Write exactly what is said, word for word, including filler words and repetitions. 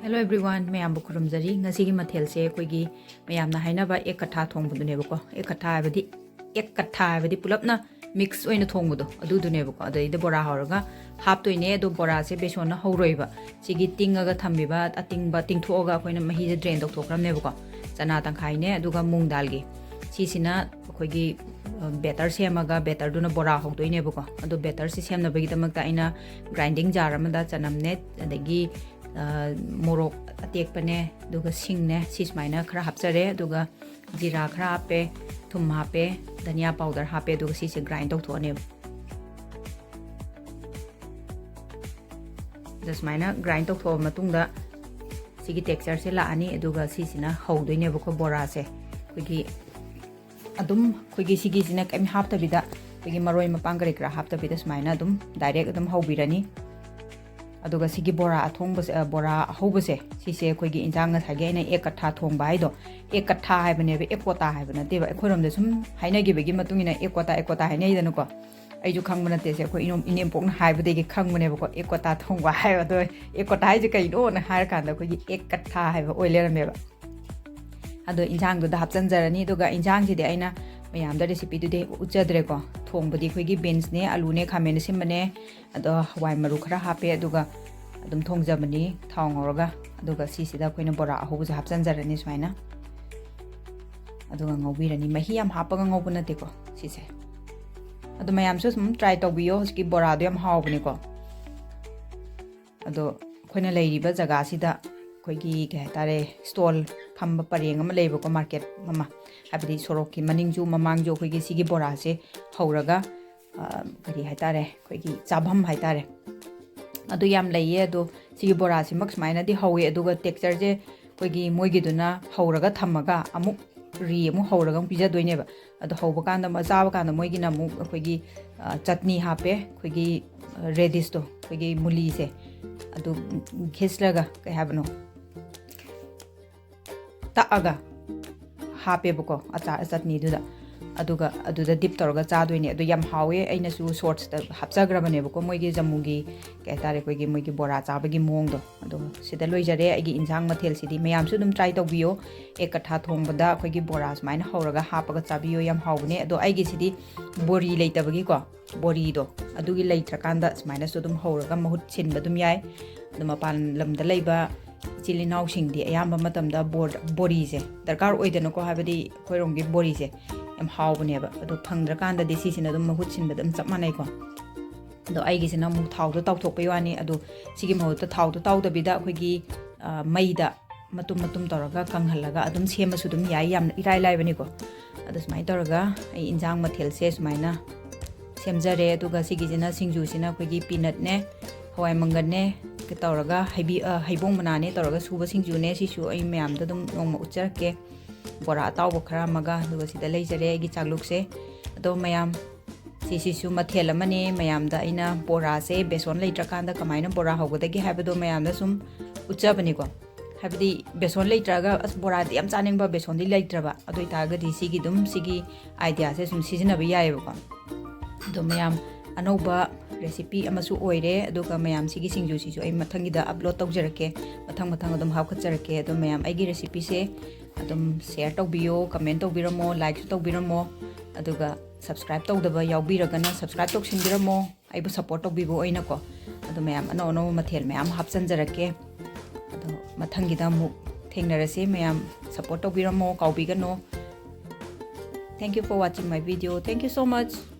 Hello everyone, ꯃꯌꯥꯝꯕꯨ ꯈꯨꯔꯨꯝꯖꯔꯤ꯫ ꯉꯁꯤꯒꯤ ꯃꯊꯦꯜꯁꯦ ꯑꯩꯈꯣꯏꯒꯤ ꯃꯌꯥꯝꯅ ꯍꯥꯏꯅꯕ ꯑꯦꯛ ꯀꯊꯥ ꯊꯣꯡꯕꯗꯨꯅꯦꯕꯀꯣ꯫ ꯑꯦꯛ ꯀꯊꯥ ꯍꯥꯏꯕꯗꯤ, ꯑꯦꯛ ꯀꯊꯥ ꯍꯥꯏꯕꯗꯤ ꯄꯨꯂꯞꯅ mix ꯑꯣꯏꯅ ꯊꯣꯡꯕꯗꯣ ꯑꯗꯨꯗꯨꯅꯦꯕꯀꯣ꯫ ꯑꯗꯩꯗ ꯕꯣꯔꯥ ꯍꯧꯔꯒ ꯍꯥꯞꯇꯣꯏꯅꯦ꯫ ꯑꯗꯣ ꯕꯣꯔꯥꯁꯦ ꯕꯦꯁꯣꯟꯅ ꯍꯧꯔꯣꯏꯕ꯫ ꯁꯤꯒꯤ ꯇꯤꯡꯉꯒ ꯊꯝꯕꯤꯕ, ꯑꯇꯤꯡꯕ ꯇꯤꯡꯊꯣꯛꯑꯒ ꯑꯩꯈꯣꯏꯅ ꯃꯍꯤꯁꯦ drain ꯇꯧꯊꯣꯛꯈ꯭ꯔꯕꯅꯦꯕꯀꯣ꯫ ꯆꯅꯥ ꯇꯪꯈꯥꯏꯅꯦ, ꯑꯗꯨꯒ ꯃꯨꯡ ꯗꯥꯜꯒꯤ꯫ ꯁꯤꯁꯤꯅ ꯑꯩꯈꯣꯏꯒꯤ, ꯑ, batter ꯁꯦꯝꯃꯒ batterꯗꯨꯅ ꯕꯣꯔꯥ ꯍꯧꯗꯣꯏꯅꯦꯕꯀꯣ꯫ ꯑꯗꯣ batterꯁꯤ ꯁꯦꯝꯅꯕꯒꯤꯗꯃꯛꯇ ꯑꯩꯅ grinding jar ꯑꯃꯗ ꯆꯅꯝꯅꯦ, ꯑꯗꯒꯤ, ꯑ, ꯃꯣꯔꯣꯛ ꯑꯇꯦꯛꯄꯅꯦ, ꯑꯗꯨꯒ ꯁꯤꯡꯅꯦ, ꯁꯤ ꯁꯨꯃꯥꯏꯅ ꯈꯔ ꯍꯥꯞꯆꯔꯦ꯫ ꯑꯗꯨꯒ ꯖꯤꯔꯥ ꯈꯔ ꯍꯥꯞꯄꯦ, ꯊꯨꯝ ꯍꯥꯞꯄꯦ, ꯙꯅꯤꯌꯥ powder ꯍꯥꯞꯄꯦ, ꯑꯗꯨꯒ ꯁꯤꯁꯦ grind ꯇꯧꯊꯣꯛꯑꯅꯦꯕ꯫ ꯑꯗ ꯁꯨꯃꯥꯏꯅ grind ꯇꯧꯊꯣꯛꯑ ꯃꯇꯨꯡꯗ ꯁꯤꯒꯤ textureꯁꯦ ꯂꯥꯛꯑꯅꯤ꯫ ꯑꯗꯨꯒ ꯁꯤꯁꯤꯅ ꯍꯧꯗꯣꯏꯅꯦꯕꯀꯣ ꯕꯣꯔꯥꯁꯦ꯫ ꯑꯩꯈꯣꯏꯒꯤ ꯑꯗꯨꯝ ꯑꯩꯈꯣꯏꯒꯤ ꯁꯤꯒꯤꯁꯤꯅ ꯀꯔꯤꯝ ꯍꯥꯞꯇꯕꯤꯗ, ꯑꯩꯈꯣꯏꯒꯤ ꯃꯔꯣꯏ ꯃꯄꯥꯡ ꯀꯔꯤ ꯀꯔꯥ ꯍꯥꯞꯇꯕꯤꯗ ꯁꯨꯃꯥꯏꯅ ꯑꯗꯨꯝ direct ꯑꯗꯨꯝ ꯍꯧꯕꯤꯔꯅꯤ꯫ ꯑꯗꯨꯒ ꯁꯤꯒꯤ ꯕꯣꯔꯥ ꯑꯊꯣꯡꯕꯁꯦ, ꯑ, ꯕꯣꯔꯥ ꯑꯍꯧꯕꯁꯦ, ꯁꯤꯁꯦ ꯑꯩꯈꯣꯏꯒꯤ ꯏꯟꯖꯥꯡ, ꯉꯁꯥꯏꯒꯤ ꯑꯩꯅ ꯑꯦꯛ ꯀꯊꯥ ꯊꯣꯡꯕ ꯍꯥꯏꯗꯣ, ꯑꯦꯛ ꯀꯊꯥ ꯍꯥꯏꯕꯅꯦꯕ, ꯑꯦꯛ ꯀꯣꯇꯥ ꯍꯥꯏꯕ ꯅꯠꯇꯦꯕ꯫ ꯑꯩꯈꯣꯏꯔꯣꯝꯗ ꯁꯨꯝ ꯍꯥꯏꯅꯈꯤꯕꯒꯤ ꯃꯇꯨꯡ ꯏꯟꯅ ꯑꯦꯛ ꯀꯣꯇꯥ, ꯑꯦꯛ ꯀꯣꯇꯥ ꯍꯥꯏꯅꯩꯗꯅꯀꯣ꯫ ꯑꯩꯁꯨ ꯈꯪꯕ ꯅꯠꯇꯦ, ꯁꯦ ꯑꯩꯈꯣꯏ ꯏꯅꯣꯝ-, ꯏꯅꯦꯝꯄꯣꯛꯅ ꯍꯥꯏꯕꯗꯒꯤ ꯈꯪꯕꯅꯦꯕꯀꯣ, ꯑꯦꯛ ꯀꯣꯇꯥ ꯊꯣꯡꯕ ꯍꯥꯏꯕꯗꯣ꯫ ꯑꯦꯛ ꯀꯣꯇꯥ ꯍꯥꯏꯁꯦ ꯀꯩꯅꯣꯅ ꯍꯥꯏꯔꯀꯥꯟꯗ ꯑꯩꯈꯣꯏꯒꯤ ꯑꯦꯛ ꯀꯊꯥ ꯍꯥꯏꯕ ꯑꯣꯏ ꯂꯩꯔꯝꯃꯦꯕ꯫ ꯑꯗꯣ ꯏꯟꯖꯥꯡꯗꯨꯗ ꯍꯥꯞꯆꯤꯟꯖꯔꯅꯤ꯫ ꯑꯗꯨꯒ ꯏꯟꯖꯥꯡꯁꯤꯗꯤ ꯑꯩꯅ ꯃꯌꯥꯝꯗ recipeꯗꯨꯗꯤ ꯎꯠꯆꯗ꯭ꯔꯦꯀꯣ꯫ ꯊꯣꯡꯕꯗꯤ ꯑꯩꯈꯣꯏꯒꯤ beansꯅꯦ, ꯑꯂꯨꯅꯦ, ꯈꯥꯃꯦꯟ ꯑꯁꯤꯟꯕꯅꯦ, ꯑꯗꯣ ꯍꯋꯥꯏ ꯃꯔꯨ ꯈꯔ ꯍꯥꯞꯄꯦ꯫ ꯑꯗꯨꯒ ꯑꯗꯨꯝ ꯊꯣꯡꯖꯕꯅꯤ ꯊꯥꯎ ꯉꯧꯔꯒ꯫ ꯑꯗꯨꯒ ꯁꯤꯁꯤꯗ ꯑꯩꯈꯣꯏꯅ ꯕꯣꯔꯥ ꯑꯍꯧꯕꯁꯦ ꯍꯥꯞꯆꯤꯟꯖꯔꯅꯤ ꯁꯨꯃꯥꯏꯅ꯫ ꯑꯗꯨꯒ ꯉꯧꯕꯤꯔꯅꯤ꯫ ꯃꯍꯤ ꯌꯥꯝ ꯍꯥꯞꯄꯒ ꯉꯧꯕ ꯅꯠꯇꯦꯀꯣ ꯁꯤꯁꯦ꯫ ꯑꯗꯣ ꯃꯌꯥꯝꯁꯨ ꯁꯨꯝ try ꯇꯧꯕꯤꯌꯣ꯫ ꯍꯧꯖꯤꯛꯀꯤ ꯕꯣꯔꯥꯗꯣ ꯌꯥꯝ ꯍꯥꯎꯕꯅꯤꯀꯣ꯫ ꯑꯗꯣ ꯑꯩꯈꯣꯏꯅ ꯂꯩꯔꯤꯕ ꯖꯒꯥꯁꯤꯗ ꯑꯩꯈꯣꯏꯒꯤ, ꯀꯩ ꯍꯥꯏꯇꯥꯔꯦ, stall ꯐꯝꯕ ꯄꯔꯦꯡ ꯑꯃ ꯂꯩꯕꯀꯣ, market ꯑꯃ, ꯍꯥꯏꯕꯗꯤ ꯁꯣꯔꯣꯛꯀꯤ ꯃꯅꯤꯡꯁꯨ ꯃꯃꯥꯡꯁꯨ ꯑꯩꯈꯣꯏꯒꯤ ꯁꯤꯒꯤ ꯕꯣꯔꯥꯁꯦ ꯍꯧꯔꯒ, ꯑ, ꯀꯔꯤ ꯍꯥꯏꯇꯥꯔꯦ, ꯑꯩꯈꯣꯏꯒꯤ ꯆꯥꯐꯝ ꯍꯥꯏꯇꯥꯔꯦ, ꯑꯗꯨ ꯌꯥꯝ ꯂꯩꯌꯦ꯫ ꯑꯗꯣ ꯁꯤꯒꯤ ꯕꯣꯔꯥꯁꯤꯃꯛ ꯁꯨꯃꯥꯏꯅꯗꯤ ꯍꯧꯋꯦ꯫ ꯑꯗꯨꯒ textureꯁꯦ ꯑꯩꯈꯣꯏꯒꯤ ꯃꯣꯏꯒꯤꯗꯨꯅ ꯍꯧꯔꯒ ꯊꯝꯃꯒ ꯑꯃꯨꯛ re ꯑꯃꯨꯛ ꯍꯧꯔꯒ ꯑꯃꯨꯛ ꯄꯤꯖꯗꯣꯏꯅꯦꯕ꯫ ꯑꯗꯣ ꯍꯧꯕ ꯀꯥꯟꯗ, ꯆꯥꯕ ꯀꯥꯟꯗ ꯃꯣꯏꯒꯤꯅ ꯑꯃꯨꯛ ꯑꯩꯈꯣꯏꯒꯤ, ꯑ, ꯆꯠꯅꯤ ꯍꯥꯞꯄꯦ, ꯑꯩꯈꯣꯏꯒꯤ, ꯑ, radishꯇꯣ, ꯑꯩꯈꯣꯏꯒꯤ ꯃꯨꯂꯤꯁꯦ, ꯑꯗꯨ ꯈꯤꯁꯂꯒ, ꯀꯩ ꯍꯥꯏꯕꯅꯣ, ꯇꯛꯑꯒ ꯍꯥꯞꯄꯦꯕꯀꯣ ꯑꯆꯥꯔ ꯆꯠꯅꯤꯗꯨꯗ꯫ ꯑꯗꯨꯒ ꯑꯗꯨꯗ dip ꯇꯧꯔꯒ ꯆꯥꯗꯣꯏꯅꯦ꯫ ꯑꯗꯨ ꯌꯥꯝ ꯍꯥꯎꯋꯦ꯫ ꯑꯩꯅꯁꯨ shortsꯇ ꯍꯥꯞꯆꯈ꯭ꯔꯕꯅꯦꯕꯀꯣ, ꯃꯣꯏꯒꯤ ꯖꯝꯃꯨꯒꯤ ꯀꯩ ꯍꯥꯏꯇꯥꯔꯦ, ꯑꯩꯈꯣꯏꯒꯤ ꯃꯣꯏꯒꯤ ꯕꯣꯔꯥ ꯆꯥꯕꯒꯤ ꯃꯑꯣꯡꯗꯣ꯫ ꯑꯗꯣ ꯁꯤꯗ ꯂꯣꯏꯖꯔꯦ ꯑꯩꯒꯤ ꯏꯟꯁꯥꯡ ꯃꯊꯦꯜꯁꯤꯗꯤ꯫ ꯃꯌꯥꯝꯁꯨ ꯑꯗꯨꯝ try ꯇꯧꯕꯤꯌꯣ꯫ ꯑꯦꯛ ꯀꯊꯥ ꯊꯣꯡꯕꯗ ꯑꯩꯈꯣꯏꯒꯤ ꯕꯣꯔꯥ ꯁꯨꯃꯥꯏꯅ ꯍꯧꯔꯒ ꯍꯥꯞꯄꯒ ꯆꯥꯕꯤꯌꯣ, ꯌꯥꯝ ꯍꯥꯎꯕꯅꯦ꯫ ꯑꯗꯣ ꯑꯩꯒꯤꯁꯤꯗꯤ ꯕꯣꯔꯤ ꯂꯩꯇꯕꯒꯤꯀꯣ, ꯕꯣꯔꯤꯗꯣ ꯑꯗꯨꯒꯤ ꯂꯩꯇ꯭ꯔꯀꯥꯟꯗ ꯁꯨꯃꯥꯏꯅꯁꯨ ꯑꯗꯨꯝ ꯍꯧꯔꯒ ꯃꯍꯨꯠ ꯁꯤꯟꯕ ꯑꯗꯨꯝ ꯌꯥꯏ꯫ ꯑꯗꯣ ꯃꯄꯥꯟ ꯂꯝꯗ ꯂꯩꯕ ꯏꯆꯤꯜ ꯏꯅꯥꯎꯁꯤꯡꯗꯤ ꯑꯌꯥꯝꯕ ꯃꯇꯝꯗ ꯕꯣꯔ-, ꯕꯣꯔꯤꯁꯦ ꯗꯔꯀꯥꯔ ꯑꯣꯏꯗꯅꯀꯣ, ꯍꯥꯏꯕꯗꯤ ꯑꯩꯈꯣꯏꯔꯣꯝꯒꯤ ꯕꯣꯔꯤꯁꯦ ꯌꯥꯝ ꯍꯥꯎꯕꯅꯦꯕ꯫ ꯑꯗꯣ ꯐꯪꯗ꯭ꯔꯀꯥꯟꯗꯗꯤ ꯁꯤꯁꯤꯅ ꯑꯗꯨꯝ ꯃꯍꯨꯠ ꯁꯤꯟꯕꯗ ꯑꯗꯨꯝ ꯆꯞ ꯃꯥꯟꯅꯩꯀꯣ꯫ ꯑꯗꯣ ꯑꯩꯒꯤꯁꯤꯅ ꯑꯃꯨꯛ ꯊꯥꯎꯗꯣ ꯇꯥꯎꯊꯣꯛꯄꯩ ꯋꯥꯅꯤ꯫ ꯑꯗꯣ ꯁꯤꯒꯤ ꯃꯍꯨꯠꯇ ꯊꯥꯎꯗꯣ ꯇꯥꯎꯗꯕꯤꯗ ꯑꯩꯈꯣꯏꯒꯤ, ꯑ, ꯃꯩꯗ ꯃꯇꯨꯝ ꯃꯇꯨꯝ ꯇꯧꯔꯒ ꯀꯪꯍꯜꯂꯒ ꯑꯗꯨꯝ ꯁꯦꯝꯃꯁꯨ ꯑꯗꯨꯝ ꯌꯥꯏ, ꯌꯥꯝꯅ ꯏꯔꯥꯏ ꯂꯥꯏꯕꯅꯤꯀꯣ꯫ ꯑꯗꯣ ꯁꯨꯃꯥꯏꯅ ꯇꯧꯔꯒ ꯑꯩ ꯏꯟꯖꯥꯡ ꯃꯊꯦꯜꯁꯦ ꯁꯨꯃꯥꯏꯅ ꯁꯦꯝꯖꯔꯦ꯫ ꯑꯗꯨꯒ ꯁꯤꯒꯤꯁꯤꯅ, ꯁꯤꯡꯖꯨꯁꯤꯅ ꯑꯩꯈꯣꯏꯒꯤ peanutꯅꯦ, ꯍꯋꯥꯏ ꯃꯪꯒꯜꯅꯦ ꯇꯧꯔꯒ, ꯍꯩꯕꯤ-, ꯑ, ꯍꯩꯕꯣꯡ ꯃꯅꯥꯅꯦ ꯇꯧꯔꯒ ꯁꯨꯕ ꯁꯤꯡꯖꯨꯅꯦ꯫ ꯁꯤꯁꯨ ꯑꯩ ꯃꯌꯥꯝꯗ ꯑꯗꯨꯝ ꯅꯣꯡꯃ ꯎꯠꯆꯔꯛꯀꯦ꯫ ꯕꯣꯔꯥ ꯑꯇꯥꯎꯕ ꯈꯔ ꯑꯃꯒ, ꯑꯗꯨꯒ ꯁꯤꯗ ꯂꯩꯖꯔꯦ ꯑꯩꯒꯤ ꯆꯥꯛꯂꯨꯛꯁꯦ꯫ ꯑꯗꯣ ꯃꯌꯥꯝ, ꯁꯤꯁꯤꯁꯨ ꯃꯊꯦꯜ ꯑꯃꯅꯦ꯫ ꯃꯌꯥꯝꯗ ꯑꯩꯅ ꯕꯣꯔꯥꯁꯦ ꯕꯦꯁꯣꯟ ꯂꯩꯇ꯭ꯔꯀꯥꯟꯗ ꯀꯃꯥꯏꯅ ꯕꯣꯔꯥ ꯍꯧꯒꯗꯒꯦ ꯍꯥꯏꯕꯗꯣ ꯃꯌꯥꯝꯗ ꯁꯨꯝ ꯎꯠꯆꯕꯅꯤꯀꯣ꯫ ꯍꯥꯏꯕꯗꯤ ꯕꯦꯁꯣꯟ ꯂꯩꯇ꯭ꯔꯒ, "ꯑꯁ, ꯕꯣꯔꯥꯗꯤ ꯌꯥꯝ ꯆꯥꯅꯤꯡꯕ, ꯕꯦꯁꯣꯟꯗꯤ ꯂꯩꯇ꯭ꯔꯕ", ꯑꯗꯨ ꯑꯣꯏꯇꯥꯔꯒꯗꯤ ꯁꯤꯒꯤ ꯑꯗꯨꯝ, ꯁꯤꯒꯤ ideaꯁꯦ ꯁꯨꯝ ꯁꯤꯖꯤꯟꯅꯕ ꯌꯥꯏꯑꯕꯀꯣ꯫ ꯑꯗꯣ ꯃꯌꯥꯝ, ꯑꯅꯧꯕ recipe ꯑꯃꯁꯨ ꯑꯣꯏꯔꯦ꯫ ꯑꯗꯨꯒ ꯃꯌꯥꯝ, ꯁꯤꯒꯤ ꯁꯤꯡꯖꯨꯁꯤꯁꯨ ꯑꯩ ꯃꯊꯪꯒꯤꯗ upload ꯇꯧꯖꯔꯛꯀꯦ, ꯃꯊꯪ ꯃꯊꯪ ꯑꯗꯨꯝ ꯍꯥꯞꯀꯠꯆꯔꯛꯀꯦ꯫ ꯑꯗꯣ ꯃꯌꯥꯝ, ꯑꯩꯒꯤ recipeꯁꯦ ꯑꯗꯨꯝ share ꯇꯧꯕꯤꯌꯣ, comment ꯇꯧꯕꯤꯔꯝꯃꯣ, likeꯁꯨ ꯇꯧꯕꯤꯔꯝꯃꯣ꯫ ꯑꯗꯨꯒ subscribe ꯇꯧꯗꯕ ꯌꯥꯎꯕꯤꯔꯒꯅ subscribe ꯇꯧꯁꯤꯟꯕꯤꯔꯝꯃꯣ, ꯑꯩꯕꯨ support ꯇꯧꯕꯤꯕ ꯑꯣꯏꯅꯀꯣ꯫ ꯑꯗꯣ ꯃꯌꯥꯝ, ꯑꯅꯧ ꯑꯅꯧꯕ ꯃꯊꯦꯜ ꯃꯌꯥꯝ ꯍꯥꯞꯆꯤꯟꯖꯔꯛꯀꯦ꯫ ꯑꯗꯣ ꯃꯊꯪꯒꯤꯗ ꯑꯃꯨꯛ ꯊꯦꯡꯅꯔꯁꯤ꯫ ꯃꯌꯥꯝ support ꯇꯧꯕꯤꯔꯝꯃꯣ, ꯀꯥꯎꯕꯤꯒꯅꯣ꯫ Thank you for watching my video. Thank you so much.